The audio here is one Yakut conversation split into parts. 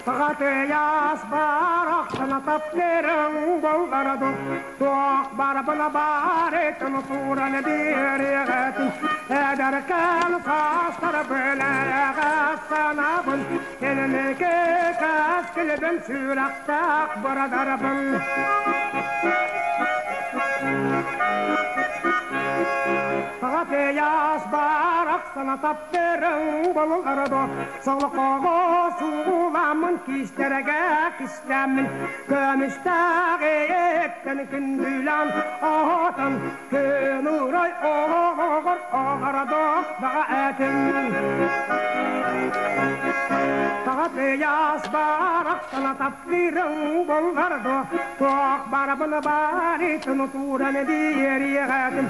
Саҕатыйас барахсана таптырың боллараду туох барабына барытын тууран биэриэҕэтин эдэркээн саастара бөлэҕэ санабын Кининики кэскилибин сүрэхтээх бырадарбын. Саҕатыйас барахсана таптырың боллараду Солокоҕо сууламмын кистэргэ кистэммин Көмүстээх эттэн күндүлэн оһотон Күн урай оҕоҕор оҕорадох баҕа этим Таҕатыйас барахсана таптыырыҥ болларду Туох барабын барытын тууран биэриэҕэтин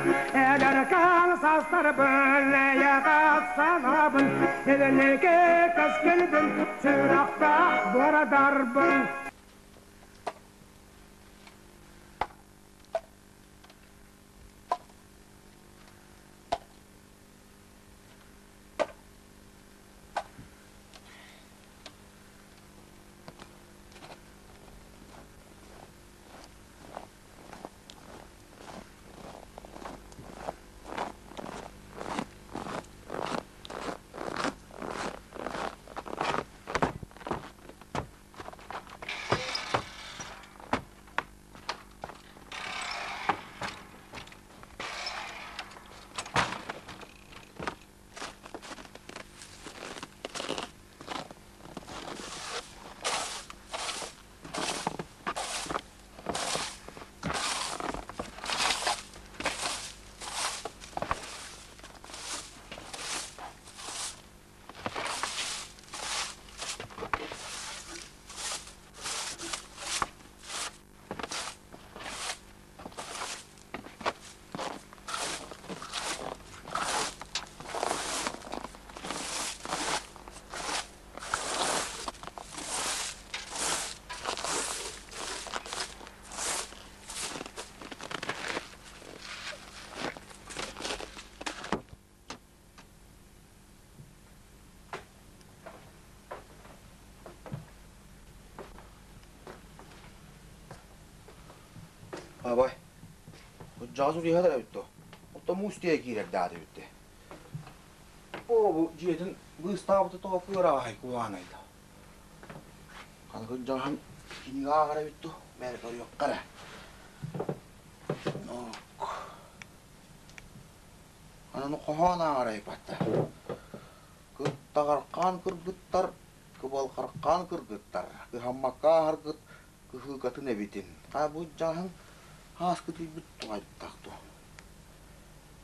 Эдэркээн састарбын эйэҕэс санаабын Илиники кэскилбин сүрэхтээх бырадарбын. Абай, кырдьаҕас утуйа сытар эбит дуо? Оттон муус тиэ киирэрдээх эбит дии. Оо, бу дьиэтин быыстаабыта тоҕо кыараҕаһай куһаҕанай да. Ханы кырдьаҕаһым кинигэ ааҕар эбит дуу, бэйэ көрүөххэ эрэ. Ок. Ананы хоһоон ааҕар айбатта. Кыттаҕархаан кыргыттар, кыбалҕархаан кыргыттар, кыһаммакка ааһаргыт кыһыыкатын эбитин. Хаа бу дьаһаҥ ааскытыйбыт туһайдах дуо?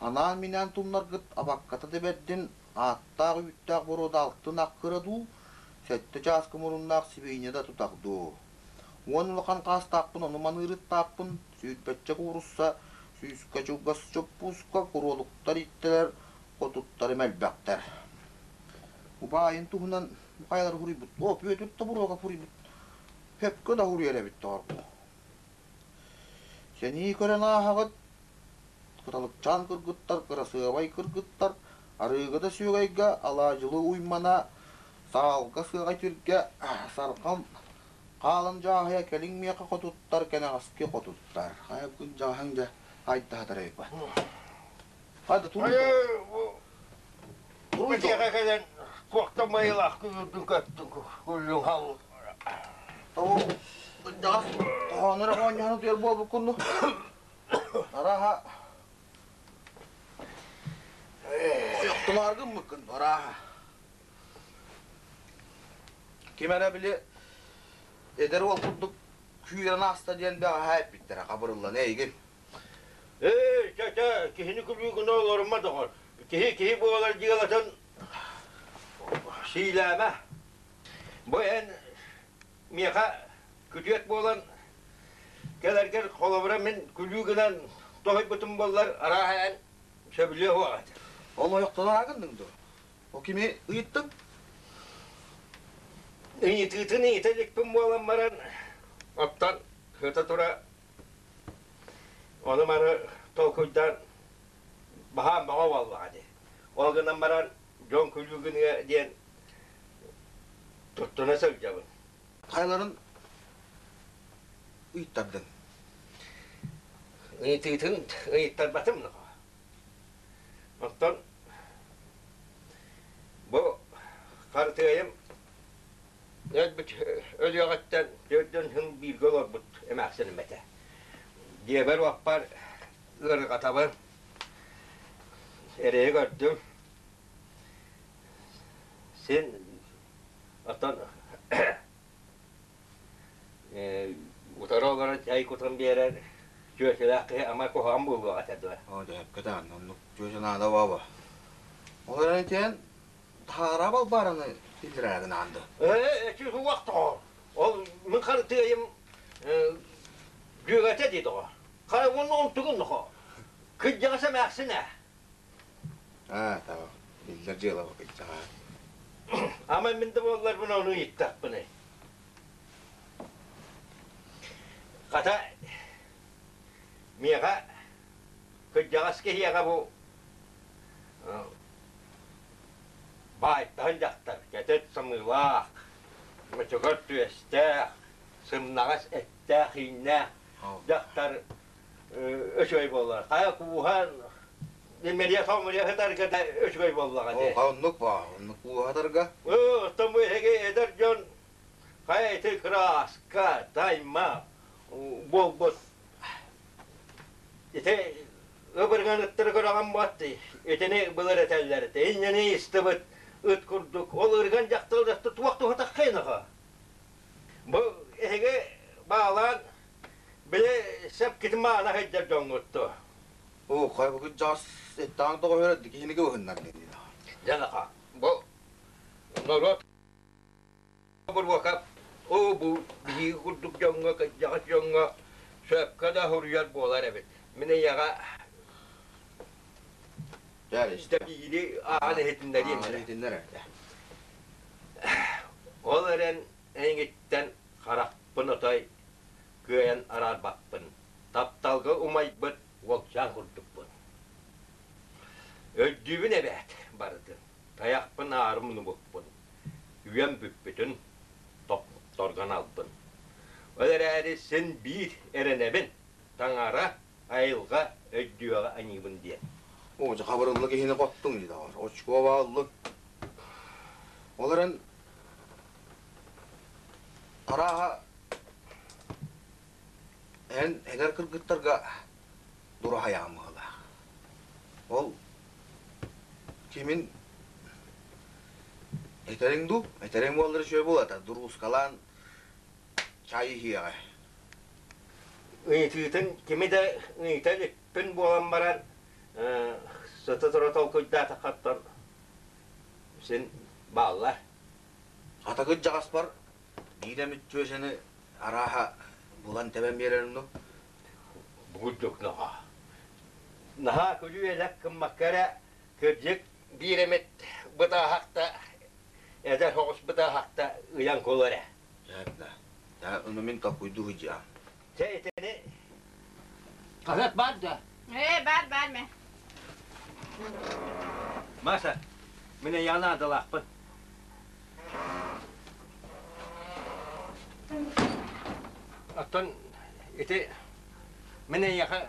Анаан-минээн тумнаргыт абакката да бэрдин, ааттаах үүттээх боруода алтын аккыра дуу, сэттэ чааскы муруннаах сибиинньэ да тутах дуу? Уон улахан хаастаахпын ону маныырыттаахпын, сүүрбэччэ куурусса, сүүскэ чугас чоппууска куруолуктар иттэлэр, хотуттарым элбэхтэр. Убаайын туһунан хайалар хуруйбут, о, Пүөтүр тобуруока хуруйбут, сөпкө да хуруйар эбит доҕор бу. Сэнии көрөн ааһаҕыт, кыталыкчаан кыргыттар, кырасыабай кыргыттар, арыыга да сүөгэйгэ алаадьылы уймана, саалга сыаҕай түргэ, сарҕам хаалан дьааһыйа кэлиҥ миэхэ хотуттар, кэнэҕэски хотуттар. Хайа күн дьааһыҥ дьэ айдаһатар эбиппат. Хайда туруй Бу дьиэҕэ кэлэн туохтан майылаах күлүрдүн көттүн күллүҥ хал. Тоҕу дьаҕас хоһооннор оонньоһон утуйар буолбуккун ну. Арааһа ойохтумаар гыммыккын арааһа. Ким эрэ били эдэр уол курдук күүрэн ааста диэн бэҕэһээ эппиттэрэ хабырыллан эйигин. Эй, чэ-чэ, киһини күлүү гына олорума доҕор. Киһи киһи буолар дьыалатын сиилээмэ. Бу эн миэхэ күтүөт буолан кэлэргэр холобура мин күлүү гынан тоһуйбутум буоллар, арааһа эн сөбүлүө суоҕа этэ. Ол ойохтоно гынныҥ дуо? Ол кими ыйыттыҥ? Ыйытыытын ыйыта иликпин буолан баран, оттон сыта тура. Ону-маны толкуйдаан баһаам бөҕө буоллаҕа дии. Ол гынан баран дьон күлүү гыныа диэн туттуна сылдьабын. Хайаларын ыйыттардыҥ? Ыйытыытын ыйыттарбатым нохоо. Оттон бу хартыайым өлбүт өлүөҕүттэн төрдүн һын бииргэ олорбут эмээхсиним этэ. Дьиэбэр-уоппар ыарырҕатабын, эрэйи көрдүм. Син оттон утары олорон чай кутан биэрэр чүөчэлээх киһи ама куһаҕан буолуох этэ дуо? Оо, дьэһэпкэ даҕаны оннук чүөчэ наада баба. Ол эрэн итиэн таһаараа балбаараны киллэрээри наанды. Ээ, эчи суох тоҕо. Ол мин харытыайым дьүөгэтэ дии тоҕо. Хайа уонна онтугун нохо. Кырдьаҕас эмээхсин ээ. Аа, таба. Биллэр дьыала бу кырдьаҕа. Ама мин да буолларбын ону ыйыттахпыный. Хата, миэхэ кырдьаҕас киһиэхэ бу баайтаһын дьахтар кэтит самыылаах, мөчөгөр түөстээх, сымнаҕас эттээх-ииннээх дьахтар үчүгэй буоллар. Хайа кууһан Мэрия Сомрия сытарга да үчүгэй буоллаҕа дии. Оо, оннук баа, оннук кууһатарга. Оттон бу эһиги эдэр дьон хайа ити кырааска, тайма буолбут ити ыбырыҥаныттары көрөҕөн буотты итини былыр этэллэр этэ инньэни истибит ыт курдук ол ырыган дьахтал дьахта туох туһатаххайнаха бу эһиги баалаан били сэпкитин маана сылдьар дьоҥҥутту Оо, хайбыкыт дьаас эттаан тоҕо үөрэтти киһини кыбыһыннар диэн. Дьанаха, бу норуот Буруокап оо бу биһиги курдук дьоҥҥо, кырдьаҕас дьоҥҥо сөпкө да суруйар буолар эбит. Мин эйиэхэ биири ааҕан иһитиннэриэм эрэ. Иһитиннэр эрэ. Ол эрэн эйигиттэн харахпын отой кыайан араарбаппын. Тапталга умайбыт уолчаан курдукпун. Өйдүүбүн эбээт барытын. Тайахпын аарым муннубуппун, үйэм бүппүтүн топторгон албын. Ол эрээри син биир эрэнэбин, таҥара, айылҕа өйдүөҕэ аньыыбын диэн. Оо, дьэ хабырылла киһини хоттуҥ дии доҕор, очкуо бааллын. Ол эрэн арааһа эн эдэр кыргыттарга дураһайаҕын быһыылаах. Ол кимин этэриҥ дуу? Этэриҥ буоллар үчүгэй буолата, дуруускалаан чай иһиэҕэ. Ыйытыытын кими да ыйыта иликпин буолан баран, сыта-тура толкуйдаатаххаттан син бааллар. Атагыт дьаҕаспар биир эмит чүөчэни арааһа булан тэбэн биэрэрим дуу? Бурдук наһаа. Наһаа күлүү-элэк гыммакка эрэ, кырдьык, биир эмит бытааһахта, эдэр соҕус бытааһахта ыйан кулу эрэ. Да, да, ону мин толкуйдуу сылдьыам. Чэ, итини хаһыат баар да? Ээ, баар, баар мэ. Маша, мин эйиэхэ наадалаахпын. Оттон ити мин эйиэхэ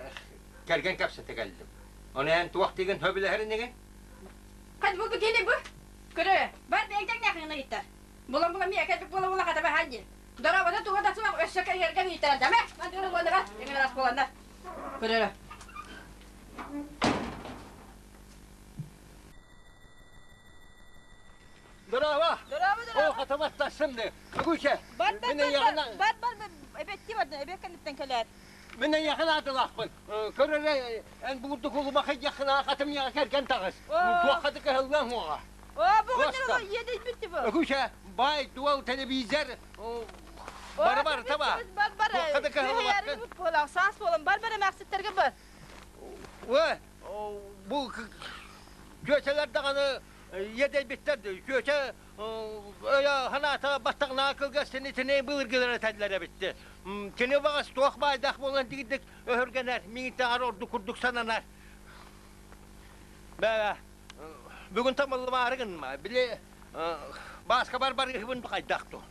кэргэн кэпсэтэ кэллим. Ону эн туох диигин сөбүлэһэр инигин? Хат бу кини бу. Көрө, бар бэйэҥ нахына ыйыттар. Булан-булан миэхэ кэлбит буола-буола хата баһаан диэн. Дорообото туга да суох өссө кэргэн ыйыттаран даме. Мандыгы буоллаҕа, эҥин ас буоланнар. Көрөрө. Браво! Браво, О, хатаматтассым де. Бүгүчэ. Бар, бар, Мин эйиэхэ бар, бар, бар, эбэтти бардын, эбэт кэнниттэн кэлээр. Мин эйиэхэ наадалаахпын. Көрөрө эн буурду кулубахайдьаххына хатым яҕа кэргэн таҕыс. Туохха да кыһаллыаҥ уоҕа. О, бу гыннар иэдэйбит бу. Өгүчэ, бай, дуол, телевизор, бары бар таба. Бар, бар, Туохха да кыһаллыбаккын. буолан, саас буолан, бар, бар эмээхситтерге бар. Ой, бу күөчэлэр даҕаны иэдэйбиттэр күөчэ өйө санаата баттаҕына кылгас итини былыргылар этэллэр эбитти. Кини баҕас туох баайдаах буолан тигирдик өһүргэнэр, миигиттэн ордук курдук сананар. Бээ, бүгүн тамыллымаары гынма. Били Бааска бар барыһыбын хайдах ту.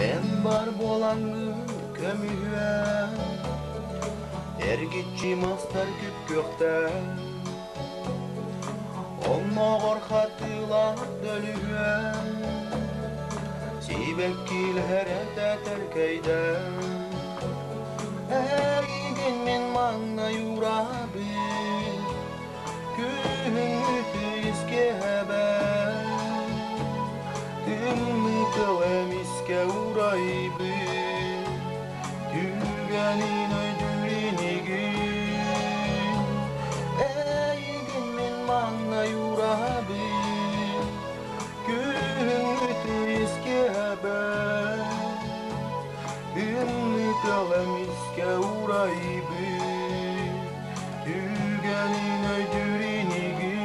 Эн бар буолаҥҥын көмүһүө, эргиччи мастар күп-күөхтэр Оннооҕор хатыылаах дөлүһүөн, сибэккилэр тэтэркэйдэр. Эйигин мин маҥнай уурабын, күһүҥҥү искэбэр. Тымныы тыл эмискэ урайбыт, Түгэнин өйдүүр инигин, Эйигин мин маҥнай уурабын, Күһүҥҥү искэбэр. Тымныы тыл эмискэ урайбыт, Түгэнин өйдүүр инигин.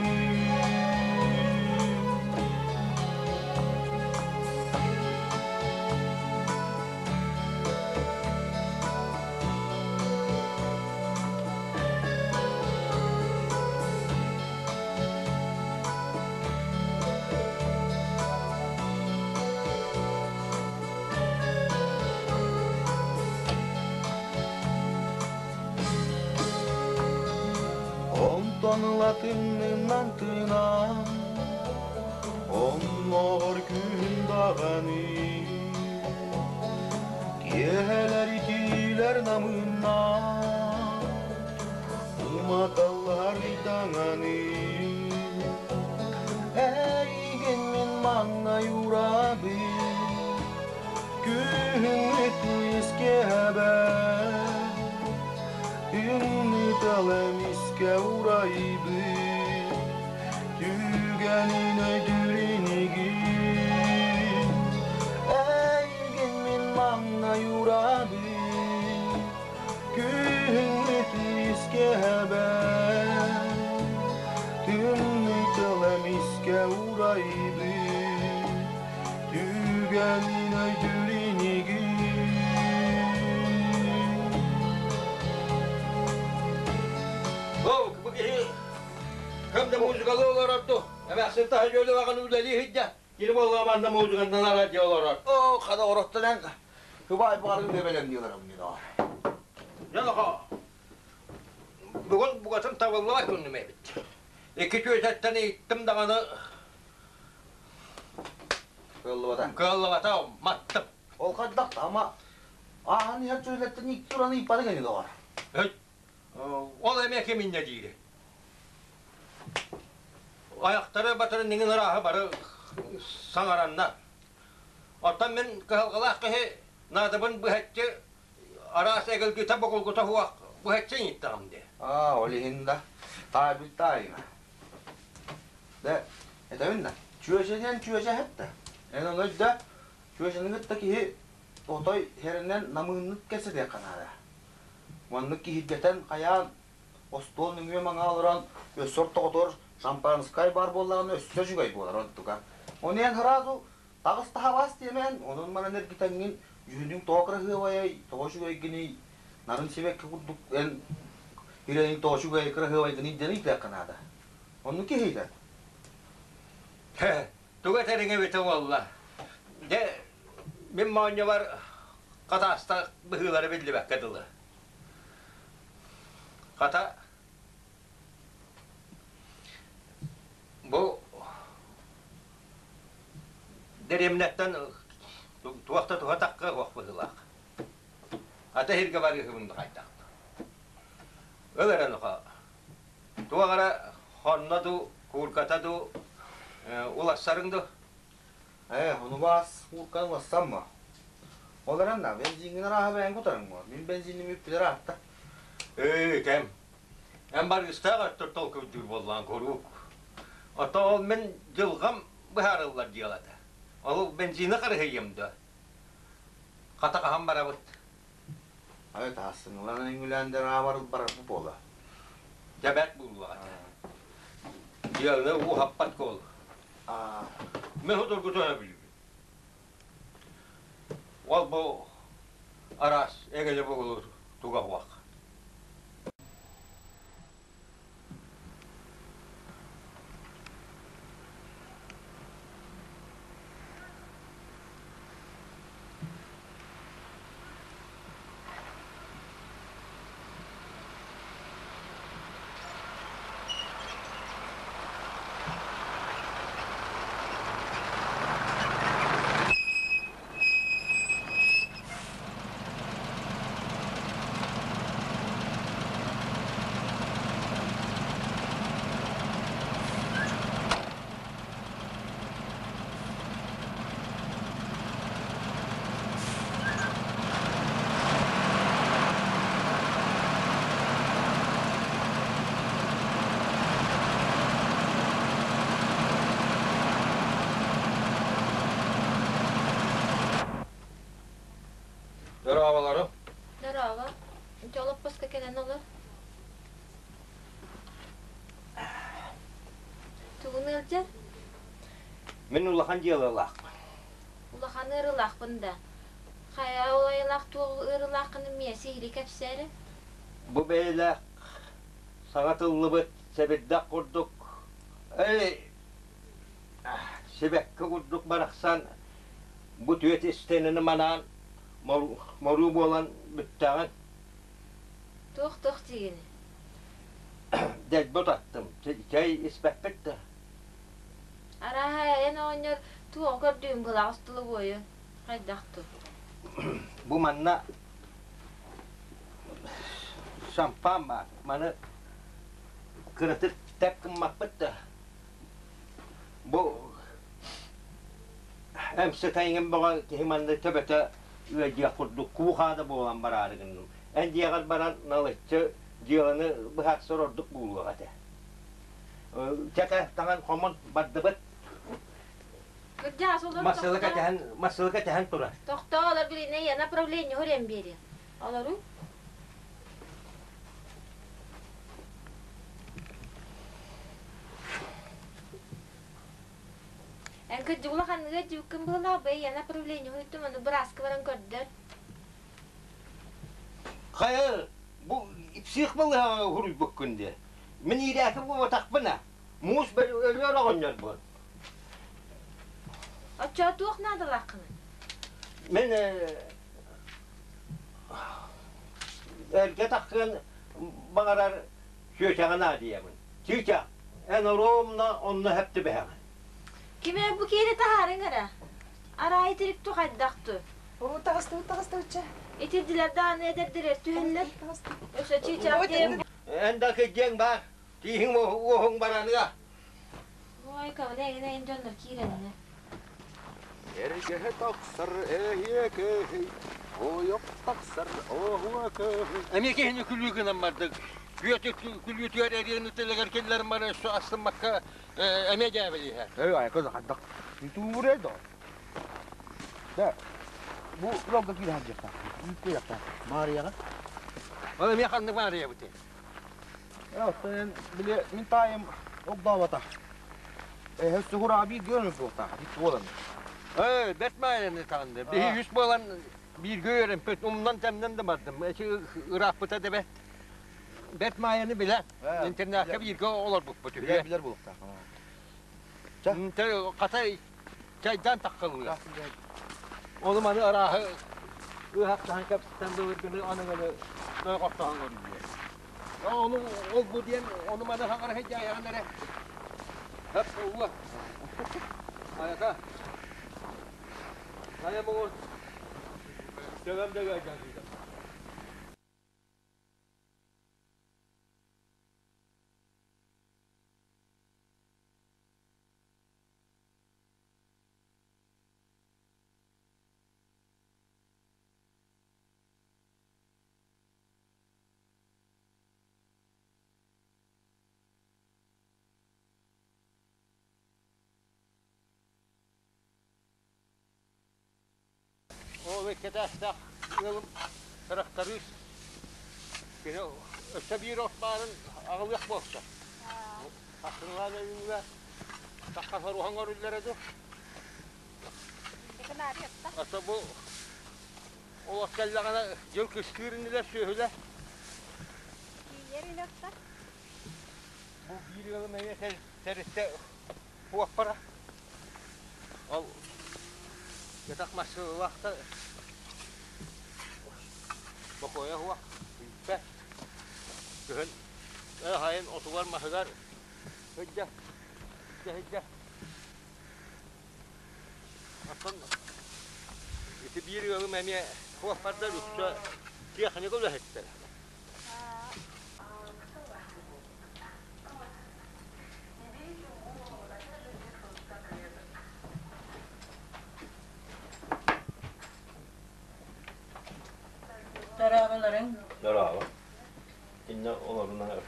Онтон ыла тымнынан тыынан, оннооҕор күн даҕаны Киэһэлэр итиилэр намыыннаах, уматаллар ыйдаҥаны. Эйигин мин маҥнай уурабын, күһүҥҥү тыйыс киэһэбэр. Тымныы тал эмискэ урайбыт, түгэнин өйдүүр инигин. Эйигин мин маҥнай уурабын, күһүҥҥү тыйыс киэһэбэр. Тымныы тыл эмискэ урайбыт, түгэнин өйдүүр инигин. О, бу киһи ким да музыкалы олорор ду. Эмээхсин таһа дьүөлү үлэлии сылдьа. Кини буолла манна музыканнан радио олорор. О, хада ороттан Кыбай баарын бэбэлэмни олором дии Дьолохо. Бүгүн бугатын табыллыбат күнүм эбит. Икки түөтэттэн ииттим даҕаны Кыаллыбата. Кыаллыбата, маттым. Ол хайдах ама ааһан иһэр чүөлэттэн икки туран ыйпадыҥ ини доҕор. Ол эмиэ ким инньэ диири. Айахтары батарын иҥин ырааһы бары саҥараннар. Оттон мин кыһалҕалаах киһи наадабын быһаччы араас эгэлгитэ бокулгута суох быһаччы ыйыттаҕым дии. Аа, ол иһин да таайбыт таайыма. Дэ, этэбин да, чүөчэнэн чүөчэ эһэттэ. Эн ону да чүөчэни кытта киһи отой хэринэн намыыннык кэпсэтиэххэ наада. Маннык киһиргэтэн хайаан остуол нөҥүө маҥаа олорон өссө ортоҕотугар шампанскай баар буоллаҕына өссө үчүгэй буолар онтука. Ону эн сразу таҕыс таһабаас диэмээн, онон манан эргитэҥҥин дьүһүнүҥ тоҕо кыраһыабайай, тоҕо үчүгэйгиний, нарын сибэкки курдук эн ирэниҥ тоҕо үчүгэй кыраһыабайгыный диэн ыйытыахха наада. Оннук киһиитэ. Тугу этэриҥ эбитэ буолла. Дьэ, мин моонньубар хатаастаах быһыылара биллибэккэ дылы. Хата, бу дэриэбинэттэн туох да туһа тахха суох быһыылаах. Ата иһиргэ барыыһыбын да хайдах. Ыл эрэ нохоо. Туох эрэ хонно дуу, куурката дуу улассарыҥ дуу? Ээ, ону баас куурканы улассамма. Ол эрэн да, бензиҥҥин арааһа бэйэҥ кутарыҥ буо. Мин бензиним үппүтэр аатта. Ээ, кэм. Эн барыыстаах өттөр толкуйдуур буоллаҕыҥ куруук. Ото ол мин дьылҕам быһаарыллар дьыалата. Ол бензини харыһыйыам дуо? Хата хаһан барабыт? Ай таһассыҥылан үҥүлээн аабар барар бу буола. Дьэбэт буолуоҕа. Дьыаланы ууһаппат куол. Мен судургутуна билбит. Ол бу араас эгэлэ буолур туга хуах. Дорооболору. Дорообо. Ити олоппоско кэлэн олор. Тугун ыалдьар? Мин улахан дьыалалаахпын. Улахан ыарыылаахпын да. Хайа ол айылаах туох ыарыылааххын эмиэ сиһилии кэпсээри. Бу бэйэлээх саҥа тыллыбыт сэбирдэх курдук эй сибэкки курдук барахсан бу түөт истэнини манаан моруу буолан бүттэҕин. Туох-туох диигиний? Дэлби утаттым. Чэй испэппит да. Арааһа эн оҕонньор туох көрдүүн былаҕас остолобуойу хайдах тут? Бу манна шампан баар. Маны кыратык тэп гыммаппыт да. Бу эмсэтайыҥын бөҕө киһи манна төбөтө ыалдьыах курдук куу-хаа да буолан бараары гынным. Эн дьиэҕэр баран налыччы дьыаланы быһаарсар ордук буолуох этэ. Чэкэ таҥан хомун бардыбыт. Кырдьаҕас олору Массыылыка тэһэн массыылыка тэһэн турар. Тохтоо олор билинэ направление хөрен биэри. Олору Эн кырдьык улаханныга дьүккүн быһылаах бэйэ направление хуйдум аны бырааска баран көрдөр. Хайа бу псих балыһаҕа уһуруйбуккун диэ. Мин иирээки буолбатахпына муус өлүөр оҕонньорбун. Оччоо туох наадалааххыный? Мин эргэ таххыан баҕарар сүөчэҕэ наадыйабын. Чыыча, эн оруомна онно сөп түбэһэҕин. Ким бу киэри таһаарыҥ эрэ. Араайы тирикту хайдахту? Урут таҕыста, таҕыста учча. Итирдилэр даҕаны эдэрдилэр түһэллэр. Өссө чыычаах диэн. Эн да кыдьыаҥ баар. Тииһиҥ уоһуҥ бараныга. Ой, кабына эҥин дьоннор киирэннэр. Эргэһэ тахсар эһиэкэһий, ойох тахсар оһуокэһий. Эмиэ киһини күлүү гынан бардык. Күөтү күлүүтүгэр эриэн үтэлэгэр киллэрин бары өссө астыммакка эмиэ дьээбэлииһэ. Эй, айка хайдах туурэ да. Да, бу логга киирэ сылдьыахтаах. Үүт Маарыйаҕа. Ол эмиэ ханнык Маарыйабытый? Оттон били мин таайым огдообото. Эһэ суһураҕа бииргэ өлөр буолтаах, ити буолан. Ээ, бэрт маайаны таҕынды. Биһи үс буолан бииргэ үөрэмпит, умнан-тэмнэн да бардым. Эти ырааппыта да бэрт. Бэрт Маайаны билэ. Интернакка бииргэ олорбуппут үһү. Билэр буолуохтаах. Хата чайдаан таххалыа. Ону маны арааһы ыһахтаһан кэпсэтэн былыргыны аныгыны нойҕоттоһон көрүллүө. Ону ол бу диэн ону маны хаҥара сылдьаайаҕын эрэ. Хөп ууа. Айата. Айа муҥур. Төбөм да ыалдьан сыыдам. Ол иккитээстээх ыалым тырахтарыыс. Кини өссө биир от баарын аҕалыах буолса. Ахсынылаан өйүҥҥэ тахха соруһан көрүллэрэ дуу. Ата бу олох кэллэҕинэ дьыл кыстыыр инилэр сүөһүлэр. Тиийэр инохта. Бу биир ыалым эмиэ тэрилтэ буоппара. Ол кэтэх массыылаахта бокуойа суох бүппэт. Кыһын хайын отугар маһыгар сылдьар, сылдьар. Оттон ити биир ыалым эмиэ суоппардар үксэ техника үлэһиттэрэ. Дорооболоруҥ. Дорообо. Иннэ олорунан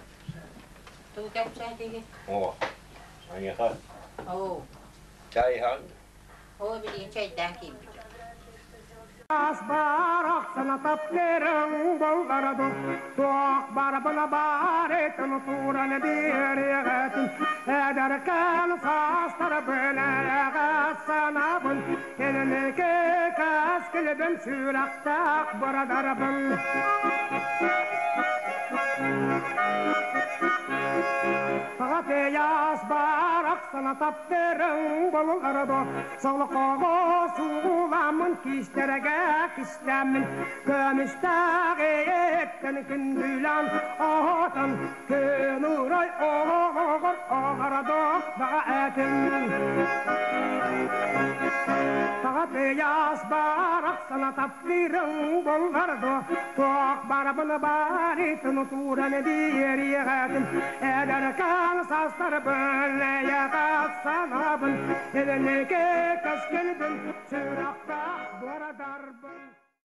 Тугу кэпсээтигит? Оо, айыха. Оо. Чай иһэҕин? Оо, билигин чэйдээн киирбитим. Барахсана таптырың боллараду, туох барабына барытын туран биэриэҕэтин, эдэркээн саастар бөлэҕэ санабын, инники кэскилбин сүрэхтээх бырадарбын. Саҕатыйас барахсана таптырың боллараду, Солохоҕо сууламмын кистэргэ кистэммин, көмүстээх эттэн күндүлэн оһотон, күн урай оҕоҕор оҕородох баҕа этим. Саҕатыйас барахсана таптыырыҥ булларду, туох барабын барытын тууран биэриэҕэтин, эдэркээн састарбын эйэҕэс санаабын, Эдэнеке кэскилбин сүрэхтээх бырадарбын.